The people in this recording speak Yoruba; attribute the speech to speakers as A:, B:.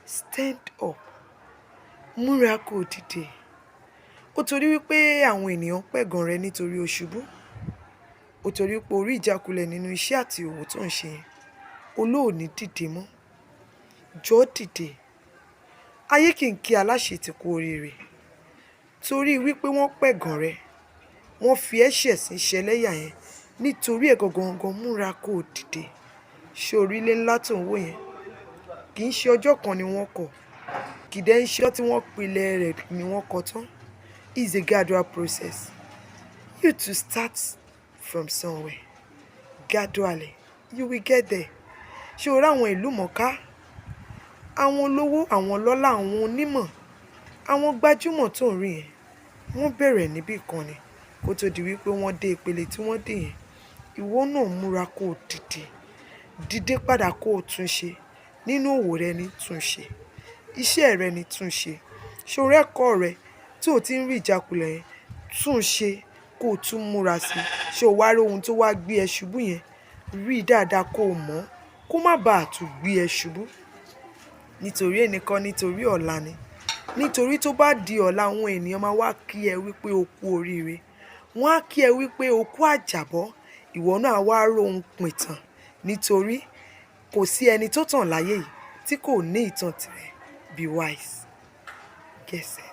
A: Stand up. Múra kó dìde. Ó torí wípé àwọn ènìyàn pẹ̀gàn rẹ nítorí o ṣubú. Ó torí pé o rí ìjákulẹ̀ nínú iṣẹ́ àti òwò tó ń ṣe yẹn. O lóò ní dìde mọ́. Jọ̀ọ́ dìde. Ayé kì í kí aláṣetì kú oríire. Torí wípé wọ́n pẹ̀gàn rẹ, wọ́n fi ẹ́ ṣẹ̀sín ṣẹlẹ́yà yẹn. Nítorí ẹ̀ gangan gan, múra kó dìde. Ṣé orí ilé ńlá tó ń wò yẹn? Kì í ṣe ọjọ́ kan ni wọ́n kọ́. Kì í dẹ̀ ń ṣe ọjọ́ tí wọ́n pilẹ̀ rẹ̀ ni wọ́n kọ́ tán. It's a gradual process. You too, start from somewhere. Gradually, you will get there. Ṣé o rí àwọn ìlú mọ̀ọ́ká? Àwọn olówó, àwọn ọlọ́lá, àwọn onímọ̀, àwọn gbajúmọ̀ tó ń rí yẹn, wọ́n bẹ̀rẹ̀ níbí kan ni kó tó di wípé wọ́n dé ìpele tí wọ́n dé yẹn. Ìwọ náà múra kó dìde. Dìde padà kó tún ṣe. Nínú òwò rẹ ni tún ṣe. Iṣẹ́ rẹ ni tún ṣe. Ṣé o rí ẹ̀kọ́ rẹ tí o ti ń rí ìjákulẹ̀ yẹn? Tún ṣe kó tún múra sí i. Ṣé o wá rí ohun tó wá gbé ẹ ṣubú yẹn? Rí dáadáa kó mọ̀ kó má ba à tún gbé ẹ ṣubú. Nítorí ẹnìkan, nítorí ọ̀la ni. Nítorí tó bá di ọ̀la, àwọn ènìyàn máa wá kí ẹ wípé o kú oríire. Wọ́n á kí ẹ wípé o kú àjàbọ́. Ìwọ náà wá róhun pìtàn. Nítorí kò sí ẹni tó tàn láyé yìí tí kò ní ìtàn tirẹ̀. Be wise. Get set.